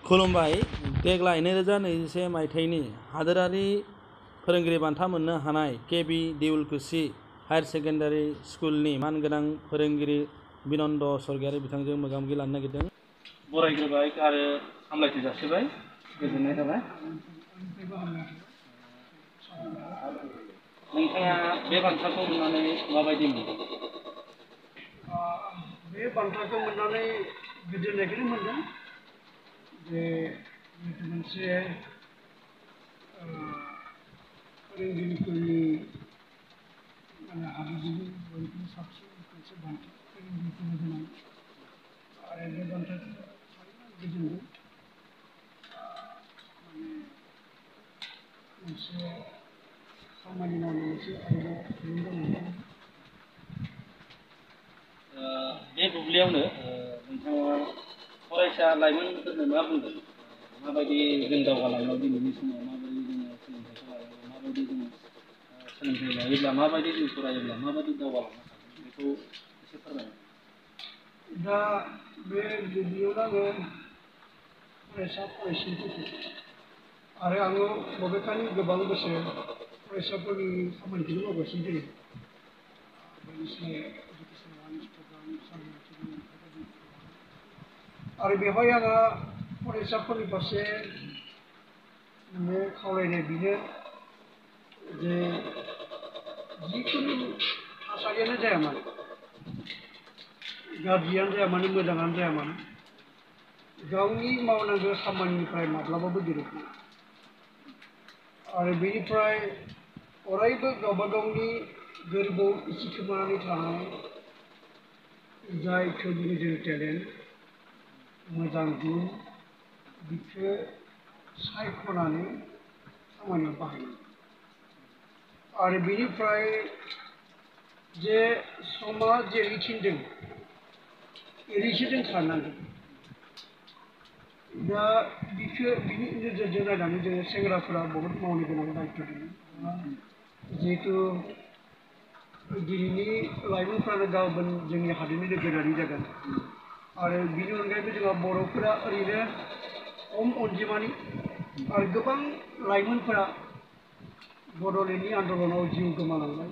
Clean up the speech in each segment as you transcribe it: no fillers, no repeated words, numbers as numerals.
खुलुमबाय। देग्लाय 2021 मायथाइनि हादोरारि फोरोंगिरि बान्था मोननो हानाय केबि देउलकुसि हायार सेकेन्डारि स्कुलनि मानगोनां फोरोंगिरि बिनन्द स्वर्गियारि बिथांजों मोगा-मोगि लानो नागिरदों। बरायग्रोबाय आरो हामलायथि जासिबाय। गोजोननाय थाबाय। नोंथाङा बे बान्थाखौ मोननानै माबायदि मोनदों? बे बान्थाखौ मोननानै गोजोननायखौनो मोनदों। जे मोनसे फोरोंगिरिफोरनि हादोरनि बयनिख्रुइ साबसिन मोनसे बान्था फोरोंगिरिफोरनो होनाय आरो बे बान्थाखौ गोजोनदों। मोनसे खामानि मावनो मोनसे आरोबाव थुलुंगा मोनदों। बे बुब्लियावनो नोंथाङा फरायसा लाइमोनफोरनो मा बुंदों? माबायदि जों दावगालांनायाव दिनैनि समाव माबायदि जोङो सोलोंथाइखौ लायोब्ला माबायदि जोङो सोलोंथाइ लायोब्ला माबायदि जों फरायोब्ला माबायदि दावगालांनो हागोन बेखौ एसे फोरमायनो। दा बे बुब्लियावनो आङो फरायसा फरायसुलिफोरखौ आरो आङो बबेखानि गोबां बोसोर फरायसाफोरनि खामानिखौनो मावगासिनो जायो। बायदिसिना इडुकेसन वाइज प्रग्राम सांग्रांथि बेफोरबायदि आरो बेवहाय आङो फरायसाफोरनि फारसे खावलायनाय बेनो जे जिखुनु थासारियानो जाया मानो, गाज्रियानो जाया मानो मोजाङानो जाया मानो, गावनि मावनांगौ खामानिनिफ्राय माब्लाबाबो दोरोदनाङा आरो बेनिफ्राय अरायबो गावबा गावनि गोरबोआव इसिखोमानानै थानाय जायखौ बुङो जों टेलेन्ट, मोजां गुन, बिखौ सायख'नानै खामानियाव बाहायनांगौ आरो बेनिफ्राय जे समा जेरै थिनदों ओरैसो जों खारनांगोन। दा बिनि नोजोरजों नायनानै जोङो सेंग्राफोरा बहुत मावनो गोनां दायित्व दङ। जिहेतु दिनैनि लाइमोनफ्रानो गाबोन जोंनि हादोरनि नोगोरारि जागोन आरो बिनि अनगायैबो जोंहा बर'फोरा ओरैनो खम अनजिमानि आरो गोबां लाइमोनफोरा बड'लेण्डनि आन्दलनाव जिउ गोमालांबाय।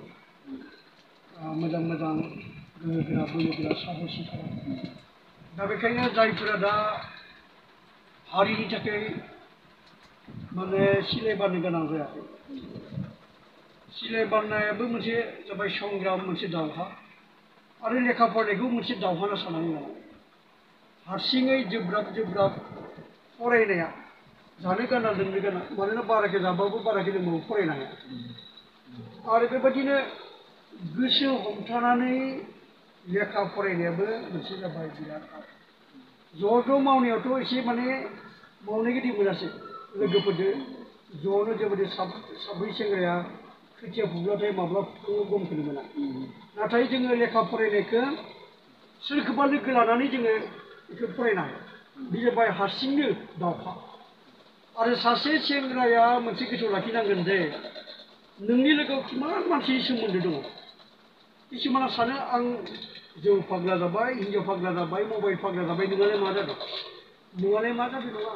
मोजां मोजां गोहोगोरा बोलोगोरा साहसिफोरा दा बेखायनो जायफोरा दा हारिनि थाखाय सिलाय बारनो गोनां जायाखै, सिलाय बारनायाबो मोनसे जाबाय संग्राम, मोनसे दावहा आरो लेखा फरायनायखौ मोनसे दावहा होनना साननानै लानांगौ। हारसिङै जोब्राब फरायनाया जानो गारना लोंनो गोनां, मानोना बाराखौ जाबाबो बाराखौ लोंबाबो फरायनो हाया आरो बेबायदिनो गोसो हमथानानै लेखा फरायनायाबो मोनसे जाबाय बिराद ज' मावनायावथ' एसे मावनो गिदिर मोनासै लोगोफोरजों ज'नो जेबायदि साब्रै सेंग्राया खोथिया फुब्लाथाय माब्ला फुखाङो गमखौनो मोना। नाथाय जोङो लेखा फरायनायखौ सोरखौबा लोगो लानानै जोङो बेखौ फरायनो हाया। बे जाबाय हारसिंनो दावहा आरो सासे सेंग्राया मोनसे गोसोआव लाखिनांगोन जे नोंनि लोगोआव किमान मानसिनि सोमोन्दो दङ। किसुमाना सानो आं जौ फाग्ला जाबाय, हिन्जाव फाग्ला जाबाय, मबाइल फाग्ला जाबाय, नोंहालाय मा जादों? नोंहालाय मा जादों नङा।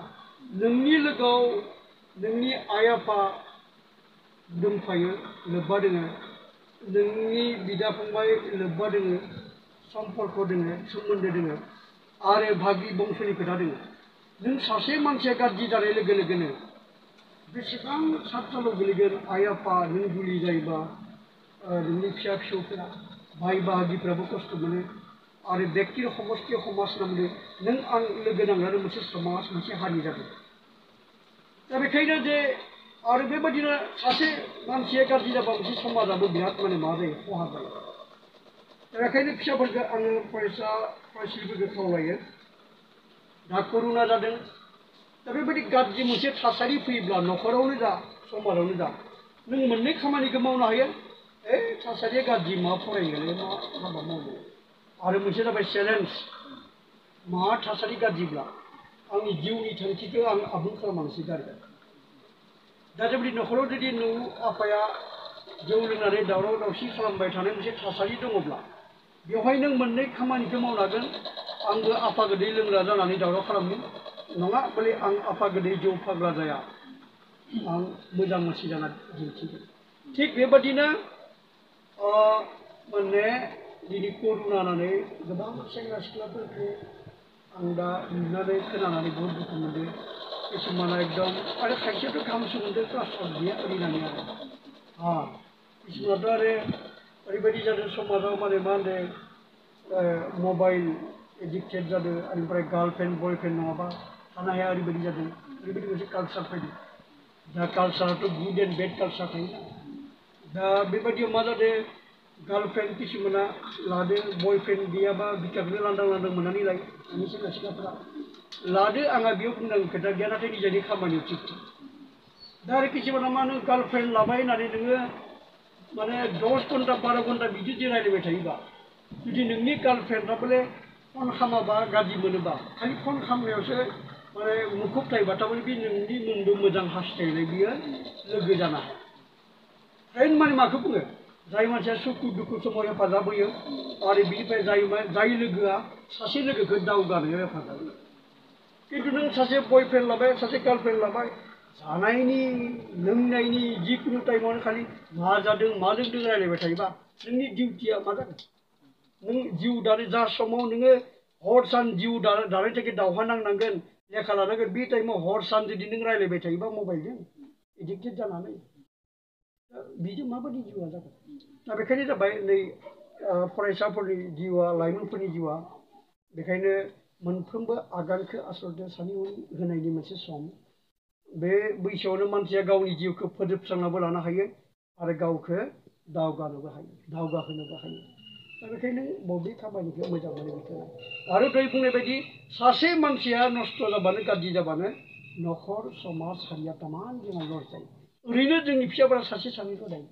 नोंनि लोगोआव नोंनि आइ आफा दंफायो, लोब्बा दोङो, नोंनि बिदा फंबाय लोब्बा दोङो, सम्पर्क दोङो, सोमोन्दो दोङो आरो भागि बंस'नि खोथा दोङो। नों सासे मानसिया गाज्रि जानाय लोगो लोगोनो बेसेबां सातसालाव गोलैगोन। आइ आफा नों जुलि जायोबा नोंनि फिसा फिसौफोरा भाइ बाहागिफ्राबो खस्थ' मोनो आरो बेक्ति समष्टि समाज नांगौ। नों आं लोगो नांनानै मोनसे समाज, मोनसे हारि जागोन। दा बेखायनो जे आरो बेबायदिनो सासे मानसिया गाज्रि जाबा मोनसे समाजाबो बिराद मा जायो, खहा जायो। दा बेखायनो फिसाफोरखौ आङो फरायसा फरायसुलिफोरखौ खावलायो, दा कर'ना जादों, दा बेबायदि गाज्रि मोनसे थासारि फैयोब्ला न'खरावनो जा समाजावनो जा नों मोननै खामानिखौ मावनो हायो। थासारिया गाज्रि, मा फरायनो मा हाबा मावनो। आरो मोनसे जाबाय चेलेन्ज, मा थासारि गाज्रिब्ला आंनि जिउनि थांखिखौ आं आबुं खालामनानैसो गारगोन। दा जेबायदि न'खराव जुदि नों आफाया जौ लोंनानै दावराव दावसि खालामबाय थानाय मोनसे थासारि दङब्ला बेवहाय नों मोननै खामानिखौ मावनो हागोन। आंबो आफा गोदै लोंग्रा जानानै दावराव खालामनो नङा बोले आं आफा गोदै जौ फाग्ला जाया आं मोजां मानसि जाना दिन्थिगोन थिग बेबादिनो माने दिनै करुना होननानै गोबां सेंग्रा सिख्लाफोरखौ आं दा नुनानै खोनानानै बहुद दुखु मोनदों किसुमाना एकदम आरो खायसेयाथ' गाहामसो मोनदों क्लास गैया ओरैनानै आरो किसुमानाथ' आरो ओरैबायदि जादों समाजाव माने मा होनदों मबाइल एडिक्टेड जादों ओमफ्राय गार्लफ्रेन्ड बयफ्रेन्ड नङाबा थानो हाया ओरैबायदि जादों ओरैबायदि मोनसे कालचार फैदों दा कालचाराथ' गुड एन्ड बेड कालचार थायोना दा बेबायदियाव मा जादों गार्लफ्रेन्ड किसुमाना लादो बयफ्रेन्ड गैयाबा बिखाखौनो लांदां लांदां मोननानै लायो दानि सेंग्रा सिख्लाफोरा लादो आंहा बेयाव बुंनांगौ खोथा गैया नाथाय निजेनि खामानियाव थिग दा आरो किसुमाना मा नों गार्लफ्रेन्ड लाबाय होननानै नोङो माने 10 घन्टा 12 घन्टा बिदि रायलायबाय थायोबा जुदि नोंनि गार्लफ्रेन्डआ बोले फन खालामाबा गाज्रि मोनोबा खालि फन खालामनायावसो माने मुखुब थायोबा थारमाने बे नोंनि मोनबो मोजां हास्थायनाय बियो लोगो जानो हाया फ्रेन्ड माने माखौ बुङो जाय मानसिया सुखु दुखु समाव हेफाजाब होयो आरो बिनिफ्राय जाय लोगोआ सासे लोगोखौ दावगानायाव हेफाजाब होयो खिन्थु नों सासे बयफ्रेन्ड लाबाय सासे गार्लफ्रेन्ड लाबाय जानायनि लोंनायनि जिखुनु टाइमावनो खालि मा जादों मा लोंदों रायलायबाय थायोबा नोंनि डिउटिया मा जागोन नों जिउ दानो जा समाव नोङो हर सान जिउ दानो थाखाय दावहा नांनांगोन लेखा लानांगोन बे टाइमाव हर सान जुदि नों रायलायबाय थायोबा मबाइलजों एडिक्टेड जानानै बिजों माबायदि जिउआ जागोन दा बेखायनो जाबाय नै फरायसाफोरनि जिउआ लाइमोनफोरनि जिउआ बेखायनो मोनफ्रोमबो आगानखौ आसलते सानै होनायनि मोनसे सम बे बैसोआवनो मानसिया गावनि जिउखौ फोजोबस्रांनाबो लानो हायो आरो गावखौ दावगाहोनोबो हायो दा बेखायनो बबे खामानिखौ मोजां मोनो बेखौ आरो दहाय बुंनाय बायदि सासे मानसिया नस्थ' जाबानो गाज्रि जाबानो न'खर समाज हारिया तामान जोंहा लस जायो ओरैनो जोंनि फिसाफोरा सासे सानैल' दायो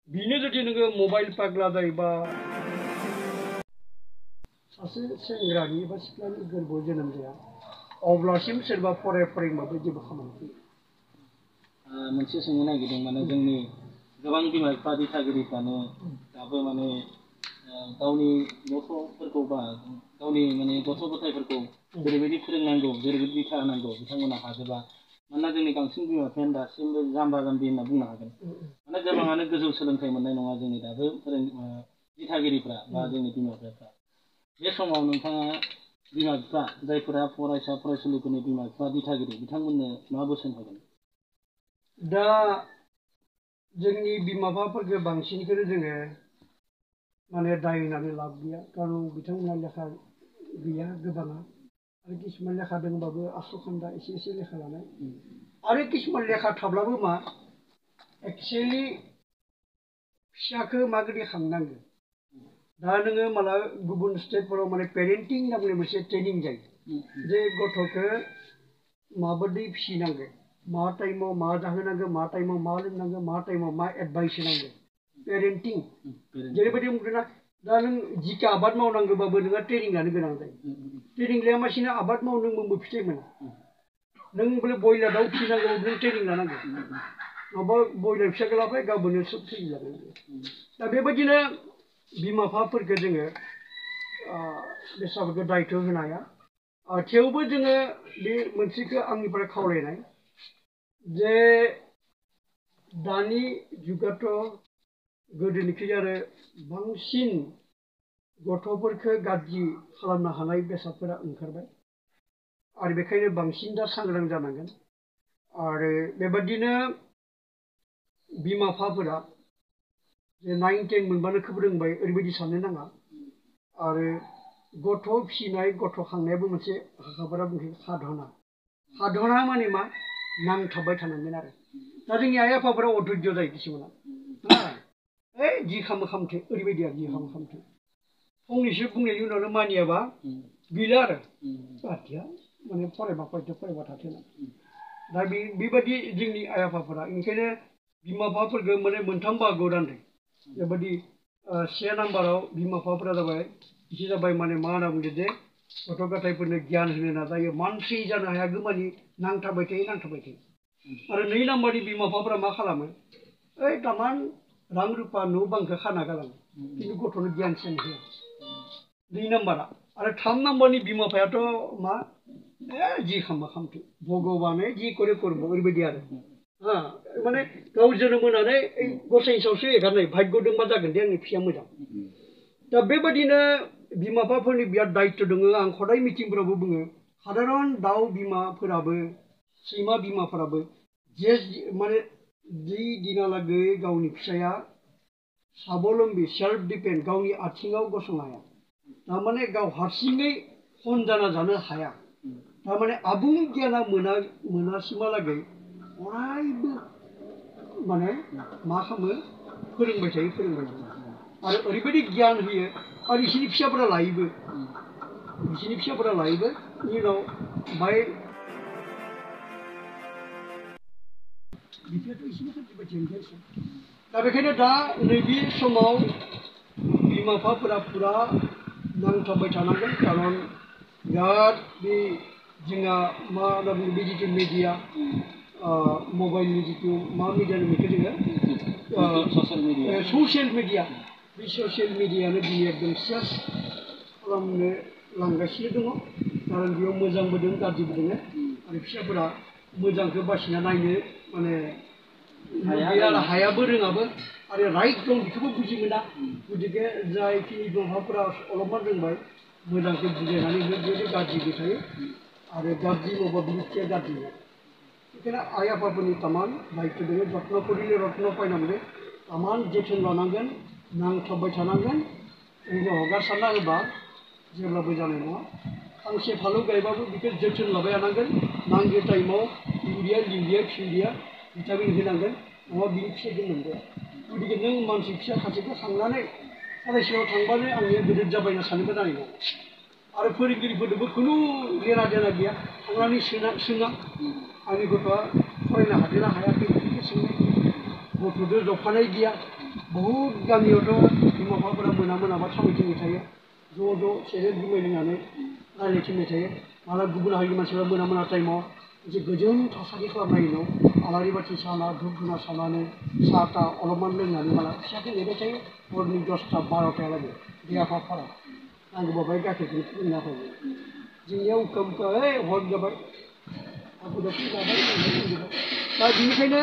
बिनो जुदि नोङो मबाइल पाग्ला जायोबा सासे सेंग्रानि बा सिख्लानि गोरबोआव जोनोम जाया अब्लासिम सोरबा फरायबाबो जेबो खामानि फैया मोनसे सोंनो नागिरदों माने जोंनि गोबां बिमा बिफा दिथागिरिफ्रानो दाबो माने गावनि गथ'फोरखौ बा गावनि माने गथ' गथायफोरखौ जेरैबायदि फोरोंनांगौ जेरैबायदि दिथा होनांगौ बिथांमोना हाजोबा मानोना जोंनि बांसिन बिमा बिफायानो दासिमबो जाम्बा जाम्बि होनना बुंनो हागोन माने गोबाङानो गोजौ सोलोंथाइ मोननाय नङा जोंनि दाबो दिथागिरिफ्रा बा जोंनि बिमा बिफाफ्रा बे समाव नोंथाङा बिमा बिफा जायफोरा फरायसा फरायसुलिफोरनि बिमा बिफा दिथागिरि बिथांमोननो मा बोसोन होगोन दा जोंनि बिमा बिफाफोरखौ बांसिनखौनो जोङो माने दाय होनानै लाब गैया खारन बिथांमोना लेखा गैया गोबाङा आरो किसुमान लेखा दंबाबो आसखान्दा एसे लेखा लानाय आरो किसुमान लेखा थाब्लाबो मा एक्सुवेलि फिसाखौ माबायदि खांनांगौ दा नोङो माला गुबुन स्टेटफोराव माने पेरेन्टिं होनना बुंनाय मोनसे ट्रेनिं जायो जे गथ'खौ माबायदि फिसिनांगौ मा टाइमाव मा जाहोनांगौ मा टाइमाव मा लोंनांगौ मा टाइमाव मा एडभाइस होनांगौ पेरेन्टिं जेरैबायदि बुंदोंना दा नों जिखा आबाद मावनांगौबाबो नोंहा ट्रेनिं लानो गोनां जायो ट्रेनिं लायालासिनो आबाद मावनो मोनबो फिथाइ मोना नों बोले बयलार दाउ फिसिनांगौ नों ट्रेनिं लानांगौ नङाबा बयलार फिसाखौ लाबाय गावबोनो सोब थैजागोन दा बेबायदिनो बिमा बिफाफोरखौ जोङो बेसादफोरखौ दायथ' होनो हाया थेवबो जोङो बे मोनसेखौ आंनिफ्राय खावलायनाय जे दानि जुगाथ' गोदोनिख्रुइ आरो बांसिन गथ'फोरखौ गाज्रि खालामनो हानाय बेसादफोरा ओंखारबाय आरो बेखायनो बांसिन दा सांग्रां जानांगोन आरो बेबादिनो बिमा बिफाफोरा जे 9, 10 मोनबानो खोब रोंबाय ओरैबायदि साननो नाङा आरो गथ' फिसिनाय गथ' खांनायाबो मोनसे हाखाफोरा बुङो साधना माने मा नांथाबबाय थानांगोन आरो दा जोंनि आइ आफाफोरा अधैर्य जायो किसुमाना जि खामो खामथो ओरैबायदि आरो जि खामो खामथो फंनैसो बुंनायनि उनावनो मानियाबा गैला आरो बाथिया माने फरायबा थाथों दा बेबायदि जोंनि आइ आफाफोरा ओंखायनो बिमा बिफाफोरखौ माने मोनथाम बाहागोआव रानदों बेबायदि 1 नाम्बाराव बिमा बिफाफोरा जाबाय एसे जाबाय माने मा होनना बुंदों जे गथ' गथायफोरनो गियान होनो नाजायो मानसि जानो हायागौमानि नांथाबबाय थायो आरो 2 नाम्बारनि बिमा बिफाफोरा मा खालामो तामान रां रुपा न' बांखौ खाना गालाङो खिन्थु गथ'नो गियान सियान होआ 2 नाम्बारा आरो 3 नाम्बारनि बिमा बिफायाथ' मा जि खालामबा खालामथों भगबाना जि करे करब ओरैबायदि आरो माने गाव जोनोम होनानै गसाइनि सायावसो एगारनाय भाग्य दंबा जागोन दे आंनि फिसाया मोजां दा बेबायदिनो बिमा बिफाफोरनि बिराद दायित्व दङ आं हदाय मिटिंफोरावबो बुङो साधारन दाउ बिमाफोराबो सैमा बिमाफोराबो जे माने जि दिनालागै गावनि फिसाया साबलम्बी सेल्फ डिपेन्ड गावनि आथिङाव गसंनो हाया थारमाने गाव हारसिङै खनजाना जानो हाया थारमाने आबुं गियाना मोनासिमहालागै अरायबो माने मा खालामो फोरोंबाय थायो आरो ओरैबायदि गियान होयो आरो बिसोरनि फिसाफोरा लायोबो बेनि उनाव बाय बिफायाथ' एसेबो सोरजिबाय थायो दा बेखायनो दा नैबे समाव बिमा बिफाफोरा फुरा नांथाबबाय थानांगोन खारन बिराद बे जोंहा मा होनना बुङो डिजिटेल मिडिया मबाइलनि जिथु मा मिडियानि बेखौ जोङो ससियेल मिडिया बे ससियेल मिडियानो दिनै एकदम सेस खालामनो लांगासिनो दङ खारन बेयाव मोजांबो दं गाज्रिबो दङ आरो फिसाफोरा मोजांखौ बासिना नायनो माने हायाबो रोङाबो आरो राइट दं बेखौबो बुजि मोना गतिके जायखिनि बिमाफोरा अलपमान रोंबाय मोजांखौ बुजायनानै बेबायदि गाज्रिबो थायो आरो गाज्रि मावबा बिनि फिसाया गाज्रि बेखायनो आइ आफाफोरनि तामान दायित्व दङ जत्न करिले रत्न पायना मोनो तामान जोथोन लानांगोन नांथाबबाय थानांगोन ओरैनो हगारसारना होबा जेब्लाबो जानाय नङा फांसे फालौ गायबाबो बेखौ जोथोन लाबाय थानांगोन नांगौ टाइमाव इउरिया फिउरिया भिटामिन होनांगोन नङाबा बिनि फिथाइखौ मोनगोन गतिके नों मानसि फिसा खाथिखौ खांनानै फरायसालियाव थांबानो आंनिया गिदिर जाबाय होनना सानोबा जानाय नङा आरो फोरोंगिरिफोरनोबो खुनु लेना देना गैया थांनानै सोङा आंनि गथ'आ फरायनो हादोंना हायाखै बेखौ सोंनाय गथ'जों जफानाय गैया बहुद गामियावथ' बिमा बिफाफोरा मोनाबा थाबायथिंबाय थायो ज' सेरेब जुमाय लोंनानै रायज्लायथिंबाय थायो माला गुबुन हारिनि मानसिफ्रा मोना टाइमाव मोनसे गोजोन थासारि खालामनाय उनाव आलारि बाथि सावना धुप धुना सावनानै साहा थाहा अलपमान लोंनानै माला फिसाखौ नेबाय थायो हरनि 10टा 12टायालागै देहा फाहामफोरा नांगौबा बाहाय गाइखेरखौनो फुदुंना होयो जोंनिया उखा हर जाबाय हाखु दाखु जाबाय दा बेनिखायनो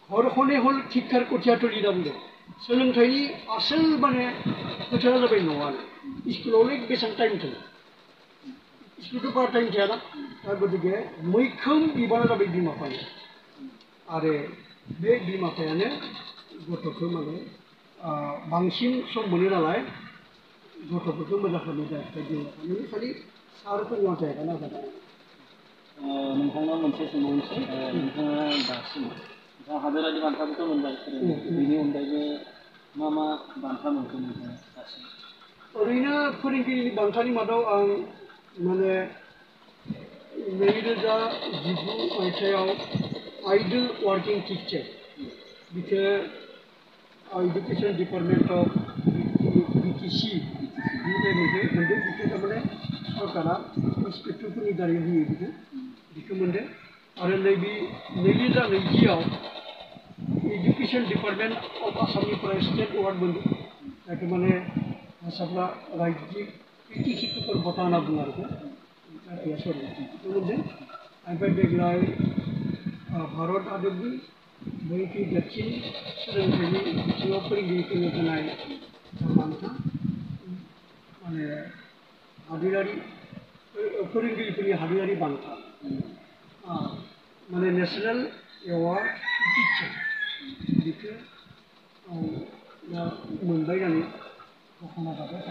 हर खने हर थिखार कथियाथलि होनना बुंदों सोलोंथाइनि आसोल माने खोथाया जाबाय न'आनो स्कुलावलाय बेसेबां टाइम थायो स्कुलथ' बारा टाइम थायाना दा गतिके मैखोम बिबाना जाबाय बिमा बिफानि आरो बे बिमा बिफायानो गथ'खौ माने बांसिन सम मोनो नालाय गथ'फोरखौ मोजां खालामनो थाखाय बिमा बिफानि खालि सारफोरनि अन्थाइ नाजानाय नोंथांनाव मोनसे सोंबावनोसै नोंथाङा दासिम हादोरारि बान्थाखौथ' मोनबाय बेनि अनगायैबो मा बान्था मोनखो नोंथाङा दासिम ओरैनो फोरोंगिरिनि बान्थानि मादाव आं माने 2019 मायथाइयाव आइडल वार्किं टिचार बिखौ इडुकेसन डिपार्टमेन्ट अफ BTC बिनिफ्राय मोनदों बिखौ थारमाने सरकारा इन्सपेक्टरफोरनि दारै होयो बिखौ मोनदों आरो नैबे 2020आव इडुकेसन डिपार्टमेन्ट अफ आसामनिफ्राय स्टेट एवार्ड मोनदों जायखौ माने हारसाफ्रा रायजिक कृति शिक्षकर बटा होनना बुङो आरो सरि बेखौ मोनदों ओमफ्राय देग्लाय भारत हादरनि बयनिख्रुइ देरसिन सोलोंथाइनि बिथिङाव फोरोंगिरिफोरनो होनाय बान्था माने हादोरारि फोरोंगिरिफोरनि हादोरारि बान्था माने नेसनेल एवार्ड टिचार बेखौ मोनबाय जानो घोषणा जाबाय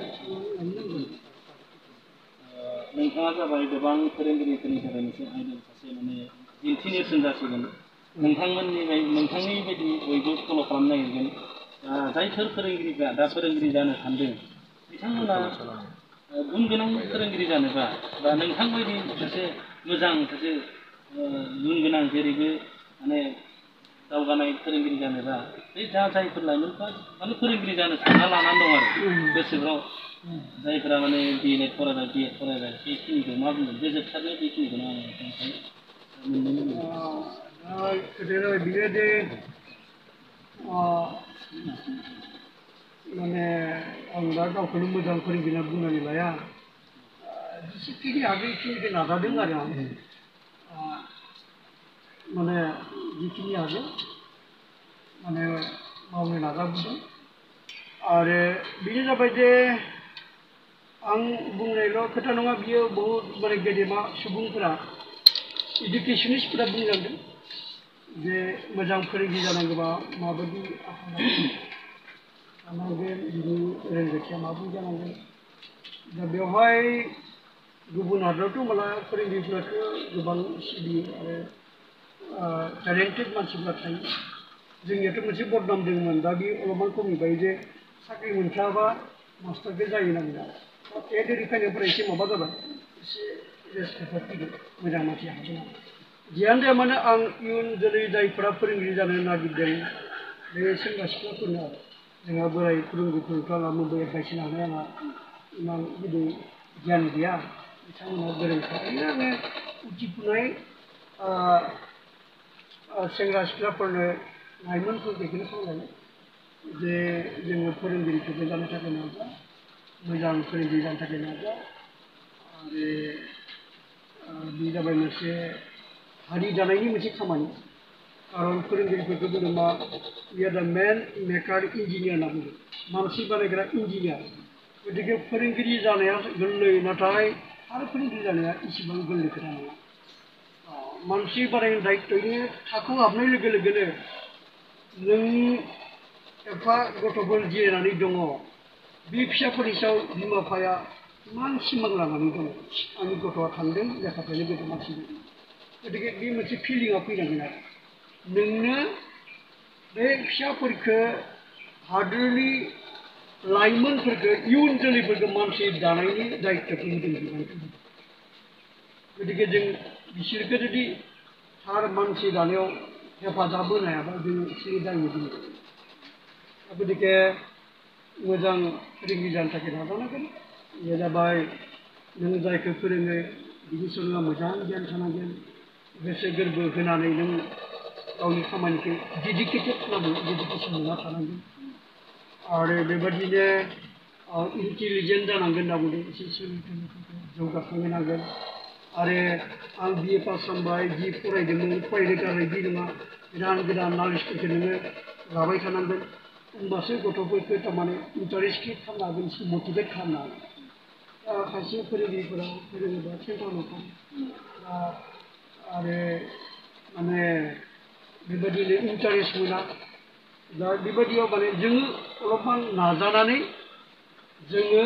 नोंथाङा जाबाय गोबां फोरोंगिरिफोरनि थाखाय मोनसे आइडल सासे माने दिन्थिनेरसोन जासिगोन नोंथांनि बायदि बयबो फल' खालामनो नागिरगोन जायफोर फोरोंगिरिफ्रा दा फोरोंगिरि जानो सानदों बिथांमोना गुन गोनां फोरोंगिरि जानोबा बा नोंथांबायदि सासे मोजां सासे गुन गोनां जेरैबो माने दावगानाय फोरोंगिरि जानोबा बे जायफोर लाइमोनफ्रा माने फोरोंगिरि जानो सानना लानानै दं आरो गोसोफ्राव जायफोरा माने DLED फरायबाय BEd फरायबाय बेखिनिखौ मा बुंगोन बे जोबथारनाय बेखिनिखौनो आं नोंथांनिफ्राय मोननो लुबैयो खोथाया जाबाय बेनो दे माने आं दा गावखौनो मोजां फोरोंगिरि बुंनानै लाया जिखिनि हागौ बेखिनिखौ नाजादों आरो आं माने जिखिनि हागौ माने मावनो नाजाबोदों आरो बेनो जाबाय जे आं बुंनायल' खोथा नङा बियो बहुत माने गेदेमा सुबुंफोरा इडुकेसनिस्टफोरा बुंलांदों जे मोजां फोरोंगिरि जानांगौबा माबायदि आखल थानांगोन बिनि रोंगौथिया माबायदि जानांगोन दा बेवहाय गुबुन हादरावथ' माला फोरोंगिरिफोराथ' गोबां सिबियो आरो टेलेन्टेड मानसिफ्रा थायो जोंनियाथ' मोनसे बदनाम दंमोन दा बे अलपमान खमिबाय जे साख्रि मोनथाराबा मास्टारबो जायो नांगौ एदेरि फैनायफोरा एसे माबा जाबाय एसे रेसपेक्टआ फैदों मोजां मानसि हाबोना जियानो जाया मानो आं इयुन जोलै जायफोरा फोरोंगिरि जानो नागिरदों बे सेंग्रा सिख्लाफोरनो आरो जोंहा बोराय फोरोंगिरिफोरथ' आंहा मुंबो एडभाइस होनो हानाय आंहा इमान गिदिर गियान गैया बिथांमोनहा गोरोंखा ओरैनो आङो उथिफुनाय सेंग्रा सिख्लाफोरनो लाइमोनफोर बेखौनो खावलायो जे जोङो फोरोंगिरिफोरबो जानो थाखाय नाजा मोजां फोरोंगिरि जानो थाखाय नाजा आरो बे जाबाय मोनसे हारि दानायनि मोनसे खामानि खारन फोरोंगिरिफोरखौ बुंदों मा वी आर द मेन मेकार इन्जिनियार होनना बुंदों मानसि बानायग्रा इन्जिनियार गतिके फोरोंगिरि जानाया गोरलै नाथाय आरो फोरोंगिरि जानाया इसेबां गोरलै खोथा नङा मानसि बानायनो दायित्वनि थाखोआव हाबनाय लोगो लोगोनो नों एफा गथ'फोर जिरायनानै दङ बे फिसाफोरनि सायाव बिमा बिफाया इमान सिमां लानानै दङ आंनि गथ'आ थांदों लेखा फरायनो गोदो मानसि गतिके बे मोनसे फिलिंआ फैनांगोन आरो नोंनो बे फिसाफोरखौ हादोरनि लाइमोनफोरखौ इयुन जोलैफोरखौ मानसि दानायनि दायित्वखौ होदों बिबानखौ गतिके जों बिसोरखौ जुदि थार मानसि दानायाव हेफाजाब होनो हायाबा जों एसे दायनि दङ गतिके मोजां फोरोंगिरि जानो थाखाय नाजानांगोन बे जाबाय नों जायखौ फोरोङो बिनि सायाव नोंहा मोजां गियान थानांगोन गोसो गोरबो होनानै नों गावनि खामानिखौ डेडिकेटेड खालामो डेडिकेसन मोनना थानांगोन आरो बेबादिनो इन्टेलिजेन्ट जानांगोन होनना बुंदों एसे सोलोंथाइफोरखौ जौगाखांहोनांगोन आरो आं बिए पास खालामबाय जि फरायदोंमोन फरायनो गारनाय बि नङा गोदान गोदान नलेजफोरखौ नोङो लाबाय थानांगोन होमबासो गथ'फोरखौ थारमाने इन्टारेस्टेड खालामनो हागोन मटिभेट खालामनो हागोन खायसे फोरोंगिरिफोरा फोरोङोबा सेन्टार न'खर आरो माने बेबायदिनो इन्टारेस्ट मोना दा बेबायदियाव माने जोङो अलपमान नाजानानै जोङो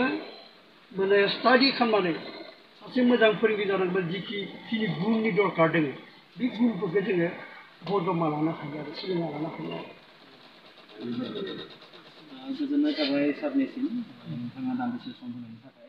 माने स्टाडि खालामनानै सासे मोजां फोरोंगिरि जानांगोन जिखिनि गुननि दरकार दङ बे गुनफोरखौ जोङो बजबना लानो हायो आरो सोलोंना लानो हायो आरो गोजोननाय थाबाय सारनिसिम नोंथाङा दान्दिसे सम होनायनि थाखाय